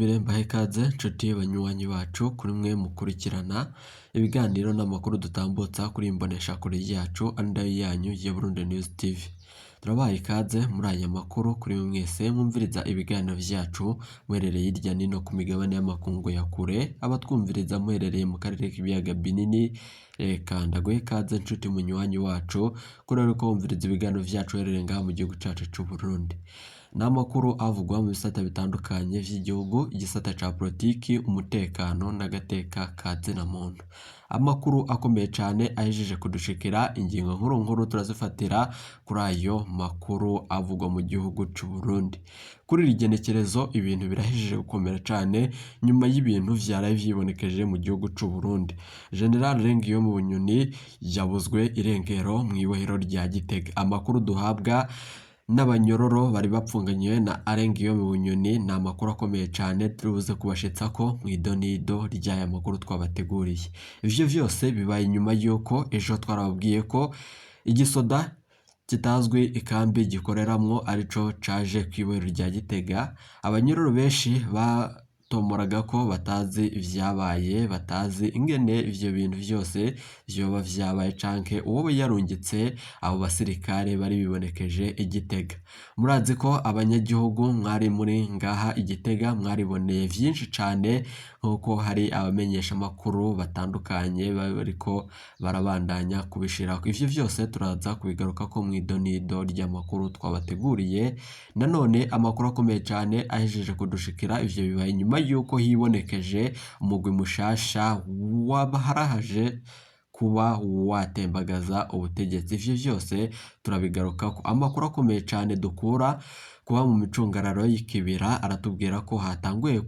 Nsubire mbahe ikaze nshuti banywanyi bacu kuri mwe mukurikirana ibiganiro n'amakuru dutambutsa kuri iyi mboneshakure yacu ari nayo yanyu ya Burundi News TV. Turabaha ikaze muri aya makuru kuri mwe mwese mwumviriza ibiganiro vyacu muherereye hirya nino ku migabane y'amakungu ya kure, abatwumviriza muherereye mu karere k'ibiyaga binini, reka ndaguhe ikaze nshuti munywanyi wacu kuri uriko wumviriza ibiganiro vyacu uherereye ngaha mu gihugu cacu c'Uburundi. Ni amakuru avugwa mu bisata bitandukanye vy'igihugu, igisata ca politiki, umutekano n'agateka ka zina muntu. Amakuru akomeye cane ahejeje kudushikira, ingingo nkuru nkuru turazifatira kuri ayo makuru avugwa mu gihugu c'Uburundi. Kuri iri genekerezo ibintu birahejeje gukomera cane nyuma y'ibintu vyaraye vyibonekeje mu gihugu c'Uburundi. General Rengiyome Bunyoni yabuzwe irengero mw'ibohero rya Gitega. Amakuru duhabwa n'abanyororo bari bapfunganywe na Arengiyome Bunyoni ni amakuru akomeye cane turibuze kubashitsako mw'idonido ry'aya makuru twabateguriye. Ivyo vyose bibaye inyuma y'uko ejo twarababwiye ko igisoda kitazwi ikambi gikoreramwo arico caje kw'ibohero rya Gitega, abanyororo benshi batomoraga ko batazi ivyabaye, batazi ingene ivyo bintu vyose vyoba vyabaye canke uwoba yarungitse abo basirikare bari bibonekeje i Gitega. Murazi ko abanyagihugu mwari muri ngaha i Gitega mwariboneye vyinshi cane nk'uko hari abamenyeshamakuru batandukanye bariko barabandanya kubishirako. Ivyo vyose turaza kubigarukako mw'idonido ry'amakuru twabateguriye. Nanone amakuru akomeye cane ahejeje kudushikira, ivyo bibaye inyuma y'uko hibonekeje umugwi mushasha wabaharahaje kuba watembagaza ubutegetsi. Ivyo vyose turabigarukako. Amakuru akomeye cane dukura kuba mu micungararo y'ikibira aratubwira ko hatanguye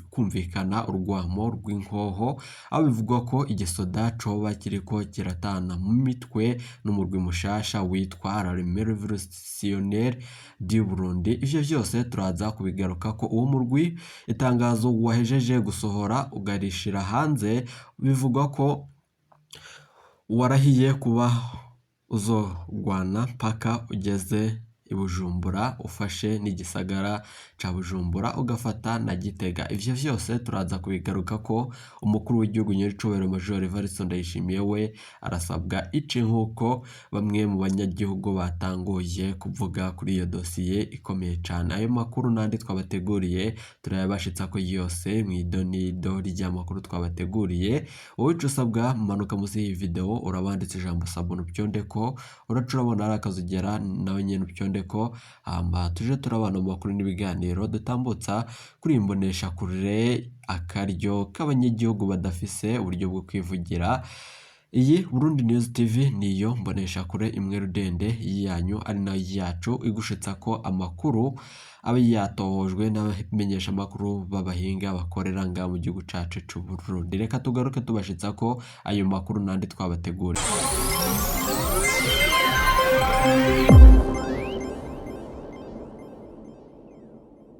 kumvikana urwamo rw'inkoho, aho bivugwa ko igisoda coba kiriko kiratana mu mitwe n'umurwi mushasha witwa L'armée Révolutionnaire du Burundi. Ivyo vyose turaza kubigarukako. Uwo murwi itangazo wahejeje gusohora ugarishira hanze, bivugwa ko warahiye kuba uzogwana mpaka ugeze i Bujumbura, ufashe n'igisagara ca Bujumbura ugafata na Gitega. Ivyo vyose turaza kubigarukako. Umukuru w'igihugu nyiricubahiro Major Evariste Ndayishimiye we arasabwa ici nk'uko bamwe mu banyagihugu batanguye kuvuga kuri iyo dosiye ikomeye cane. Ayo makuru n'andi twabateguriye turayabashitsako yose mw'idonido ry'amakuru twabateguriye. Wowe ico usabwa, manuka musi y'iyi video urabanditse ijambo s'abonner upyondeko, uraca urabona hari akazogera nawe nyene upyondeko, hama tuje turabana mu makuru n'ibiganiro dutambutsa kuri iyi mboneshakure, akaryo k'abanyagihugu badafise uburyo bwo kwivugira. Iyi Burundi News TV niyo mboneshakure imwe rudende yanyu ari nayo yacu, igushitsako amakuru aba yatohojwe n'abamenyeshamakuru b'abahinga bakorera ngaha mu gihugu cacu c'Uburundi. Reka tugaruke tubashitsako ayo makuru n'andi twabateguriye.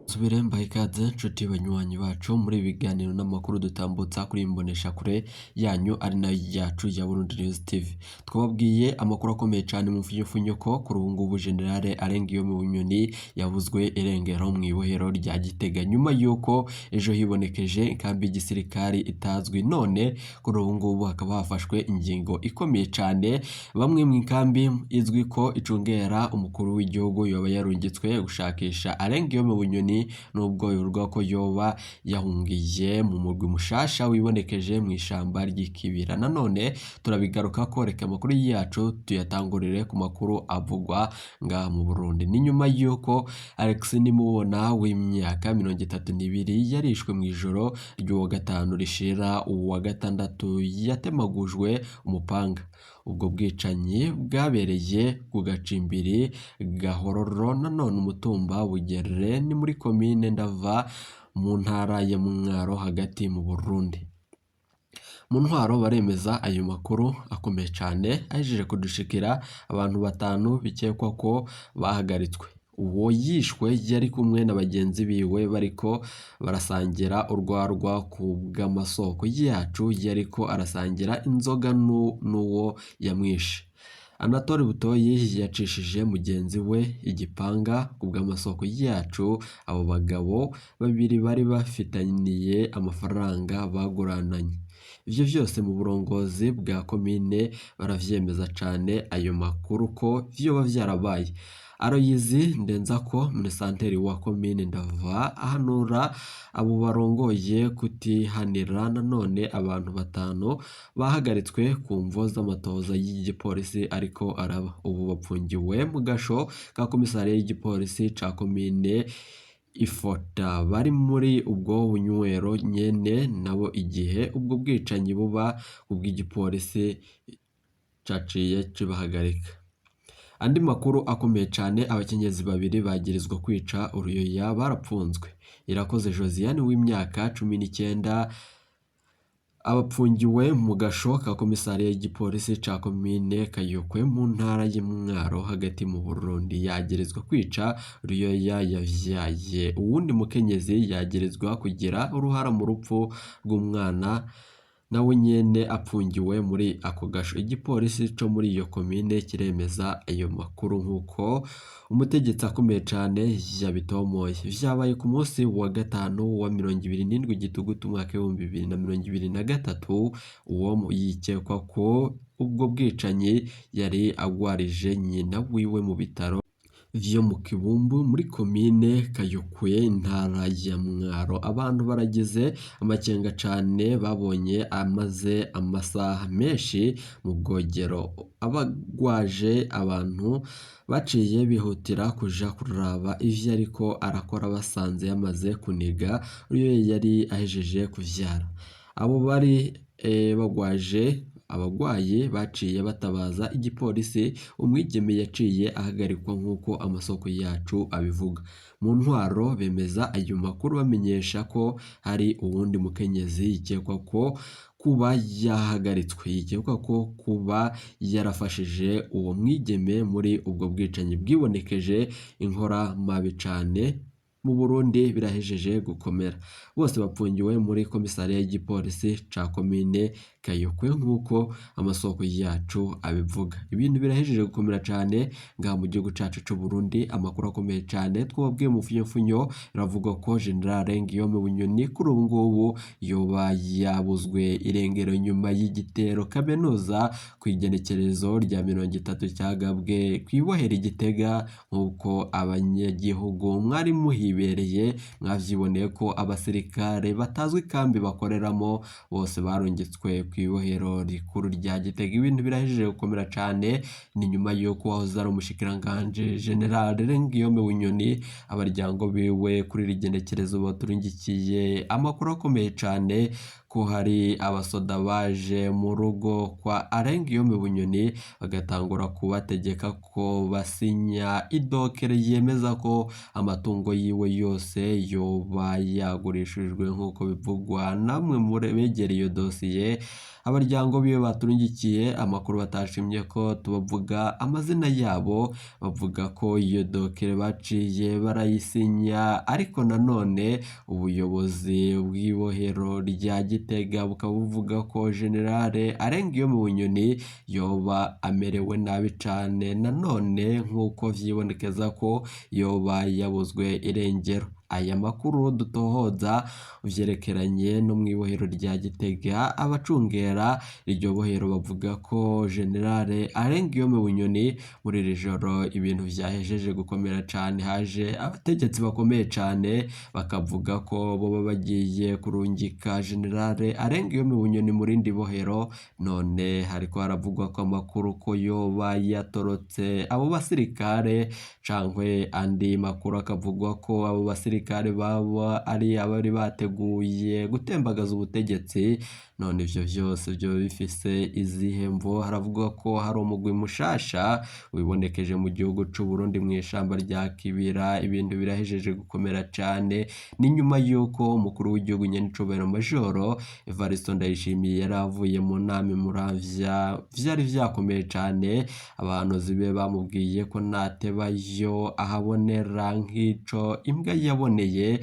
Nsubire mbahe ikaze nshuti banywanyi bacu muri ibi biganiro n'amakuru dutambutsa kuri iyi mboneshakure yanyu ari nayo yacu ya Burundi News TV. Twababwiye amakuru akomeye cane mu mfunyupfunyo ko kuri ubu ngubu General Arengiyome Bunyoni yabuzwe irengero mw'ibohero rya Gitega nyuma y'uko ejo hibonekeje ikambi y'igisirikari itazwi, none kuri ubu ngubu hakaba hafashwe ingingo ikomeye cane. Bamwe mu ikambi izwi ko icungera umukuru w'igihugu yoba yarungitswe gushakisha Arengiyome Bunyoni, nubwo bivugwa ko yoba yahungiye mu murwi mushasha wibonekeje mw'ishamba ry'ikibira. Nanone turabigarukako, reka amakuru yacu tuyatangurire ku makuru avugwa ngaha mu Burundi. Ni nyuma y'uko Alex Nimubona w'imyaka 32 yarishwe mw'ijoro ry'uwa gatanu rishira uwa gatandatu yatemagujwe umupanga. Ubwo bwicanyi bwabereye ku gacimbiri Gahororo nanone umutumba Bugerere ni muri komine Ndava mu ntara ya Mwaro hagati mu Burundi. Mu ntwaro baremeza ayo makuru akomeye cane ahejeje kudushikira, abantu batanu bikekwa ko bahagaritswe. Uwo yishwe yari kumwe na bagenzi biwe bariko barasangira urwarwa ku bw'amasoko yacu, yariko arasangira inzoga n'uwo yamwishe. Anatole Butoyi yacishije mugenzi we igipanga ku bw'amasoko yacu. Abo bagabo babiri bari bafitaniye amafaranga bagurananye. Ivyo vyose mu burongozi bwa komine baravyemeza cane ayo makuru ko vyoba vyarabaye. Aloyizi Ndenzako, munisanteri wa komine Ndava, ahanura abo barongoye kutihanira. Nanone abantu batanu bahagaritswe ku mvo z'amatohoza y'igipolisi ariko araba. Ubu bapfungiwe mu gasho ka komisariya y'igipolisi ca komine Ifota. Bari muri ubwo bunywero nyene nabo igihe ubwo bwicanyi buba, ubw'igipolisi caciye kibahagarika. Andi makuru akomeye cane, abakenyezi babiri bagirizwa kwica uruyoya barapfunzwe. Irakoze Josiane w'imyaka 19 abapfungiwe mu gasho ka komisariya y'igipolisi ca komine Kayokwe mu ntara y'Imwaro hagati mu Burundi, yagirizwa kwica uruyoya yavyaye. Uwundi mukenyezi yagirizwa kugira uruhara mu rupfu rw'umwana, nawe nyene apfungiwe muri ako gasho. Igipolisi co muri iyo komine kiremeza ayo makuru nk'uko umutegetsi akomeye cane yabitomoye. Vyabaye ku munsi wa gatanu wa 27 Gitugutu umwaka w'2023. Uwo yikekwa ko ubwo bwicanyi yari agwarije nyina wiwe mu bitaro vyo mu Kibumbu muri komine Kayokwe, intara ya Mwaro. Abantu baragize amakenga cane babonye amaze amasaha menshi mu bwogero. Abagwaje abantu baciye bihutira kuja kuraba ivyo ariko arakora, basanze yamaze kuniga uyo yari ahejeje kuvyara. Abo bari bagwaje abagwayi baciye batabaza igipolisi. Umwigeme yaciye ahagarikwa nk'uko amasoko yacu abivuga. Mu ntwaro bemeza ayo makuru, bamenyesha ko hari uwundi mukenyezi yikekwa ko kuba yahagaritswe, yikekwa ko kuba yarafashije uwo mwigeme muri ubwo bwicanyi bwibonekeje inkora mabi cane mu Burundi. Birahejeje gukomera. Bose bapfungiwe muri komisariya y'igipolisi ca komine Kayokwe nk'uko amasoko yacu abivuga. Ibintu birahejeje gukomera cane ngaha mu gihugu cacu c'u Burundi. Amakuru akomeye cane twababwiye mu funyofunyo, biravugwa ko General Guillaume Bunyoni kuri ubu ngubu yoba yabuzwe irengero nyuma y'igitero kaminuza kw'igenekerezo rya 30 cyagabwe kw'ibohero i Gitega, nk'uko abanyagihugu mwari muhibereye mwavyiboneye ko abasirikare batazwi ikambi bakoreramo bose barungitswe kw'ibohero rikuru rya Gitega. Ibintu birahejeje gukomera cane. Ni nyuma y'uko wahoze ari umushikiranganje General Guillaume Bunyoni abaryango biwe kuri iri genekerezo baturungikiye amakuru akomeye cane ko hari abasoda baje mu rugo kwa Alain Guillaume Bunyoni bagatangura kubategeka ko basinya idokere yemeza ko amatungo yiwe yose yoba yagurishijwe, nk'uko bivugwa namwe muri begereye iyo dosiye. Abaryango biwe baturungikiye amakuru batashimye ko tubavuga amazina yabo, bavuga ko iyo dokere baciye barayisinya, ariko nanone ubuyobozi bw'ibohero rya Gitega bukaba buvuga ko General Alain Guillaume Bunyoni yoba amerewe nabi cane, nanone nk'uko vyibonekeza ko yoba yabuzwe irengero. Aya makuru dutohoza vyerekeranye no mw'ibohero rya Gitega, abacungera iryo bohero bavuga ko General Alain Guillaume Bunyoni muri iri joro ibintu vyahejeje gukomera cane, haje abategetsi bakomeye cane bakavuga ko boba bagiye kurungika General Alain Guillaume Bunyoni mu rindi bohero. None hariko haravugwa ko amakuru ko yoba yatorotse abo basirikare, cankwe andi makuru akavugwa ko abo basirikare baba ari abari bateguye gutembagaza ubutegetsi. None ivyo vyose vyoba bifise izihe mvo? Haravugwa ko hari umugwi mushasha wibonekeje mu gihugu c'u Burundi mw'ishamba rya Kibira. Ibintu birahejeje gukomera cane. Ni nyuma y'uko umukuru w'igihugu nyenicubahiro Majoro Evariste Ndayishimiye yari avuye mu nama i Muramvya, vyari vyakomeye cane. Abahanuzi be bamubwiye ko natebayo ahabonera nk'ico imbwa yaboneye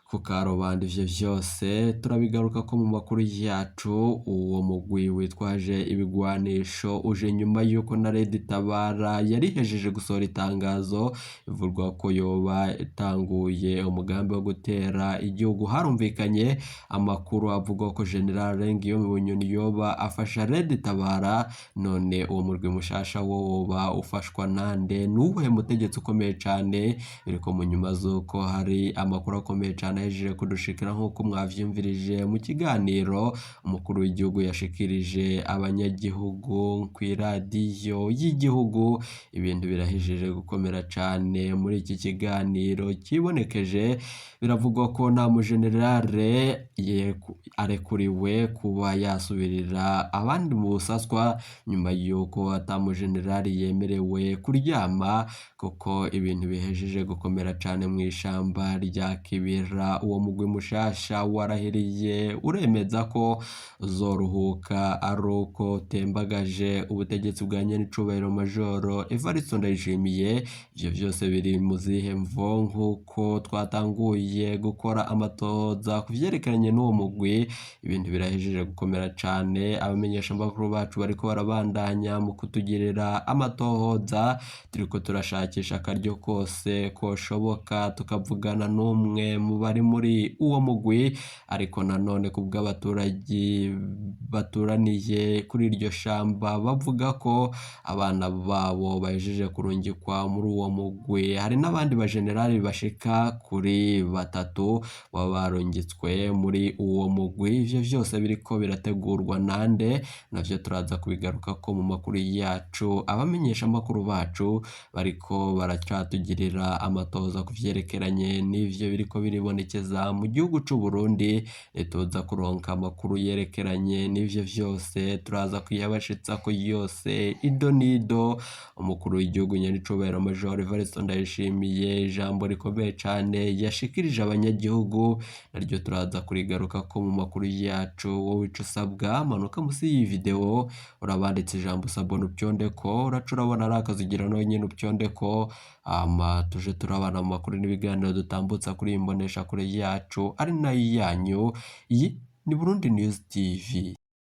Ku karubanda ivyo vyose turabigarukako mu makuru yacu. Uwo mugwi witwaje ibigwanisho uje nyuma yuko na Red Tabara yarihejeje gusohora itangazo ivurwa ko yoba itanguye umugambi wo gutera igihugu. Harumvikanye amakuru avuga ko General Guillaume Bunyoni yoba afasha Red Tabara. None uwo murwi mushasha wo woba ufashwa nande? Nuwuhe mutegetsi ukomeye cane? Biriko mu nyuma z'uko hari amakuru akomeye cane ahejeje kudushikira nk'uko mwavyumvirije mu kiganiro umukuru w'igihugu yashikirije abanyagihugu kw'iradiyo y'igihugu. Ibintu birahejeje gukomera cane muri iki kiganiro kibonekeje. Biravugwa ko nta mujenerale arekuriwe kuba yasubirira abandi mu busaswa nyuma y'uko ata mujenerali yemerewe kuryama, kuko ibintu bihejeje gukomera cane mw'ishamba rya Kibira. Uwo mugwi mushasha warahiriye uremeza ko uzoruhuka ari uko utembagaje ubutegetsi bwa nyenicubahiro Majoro Evariste Ndayishimiye. Ivyo vyose biri mu zihe mvo? Nk'uko twatanguye gukora amatohoza ku vyerekeranye n'uwo mugwi, ibintu birahejeje gukomera cane. Abamenyeshamakuru bacu bariko barabandanya mu kutugirira amatohoza, turiko turashakisha akaryo kose koshoboka tukavugana n'umwe mu bari muri uwo mugwi, ariko nanone kubw'abaturage baturaniye kuri iryo shamba bavuga ko abana babo bahejeje kurungikwa muri uwo mugwi. Hari n'abandi bajenerali bashika kuri batatu baba barungitswe muri uwo mugwi. Ivyo vyose biriko birategurwa nande? Navyo turaza kubigarukako mu makuru yacu. Abamenyeshamakuru bacu bariko baracatugirira amatohoza ku vyerekeranye n'ivyo biriko biribonekeza mu gihugu c'u Burundi. Nituza kuronka amakuru yerekeranye n'ivyo vyose turaza kuyabashitsako yose ido n'ido. Umukuru w'igihugu nyenicubahiro Major Evariste Ndayishimiye ijambo rikomeye cane yashikirije abanyagihugu, naryo turaza kurigarukako mu makuru yacu. Wowe ico usabwa, manuka musi y'iyi video urabanditse ijambo s'abonner upyondeko, uraca urabona ari akazigira nawe nyene upyondeko, hama tuje turabana mu makuru n'ibiganiro dutambutsa kuri iyi mboneshakure yacu ari nayo yanyu. Iyi ni Burundi News TV.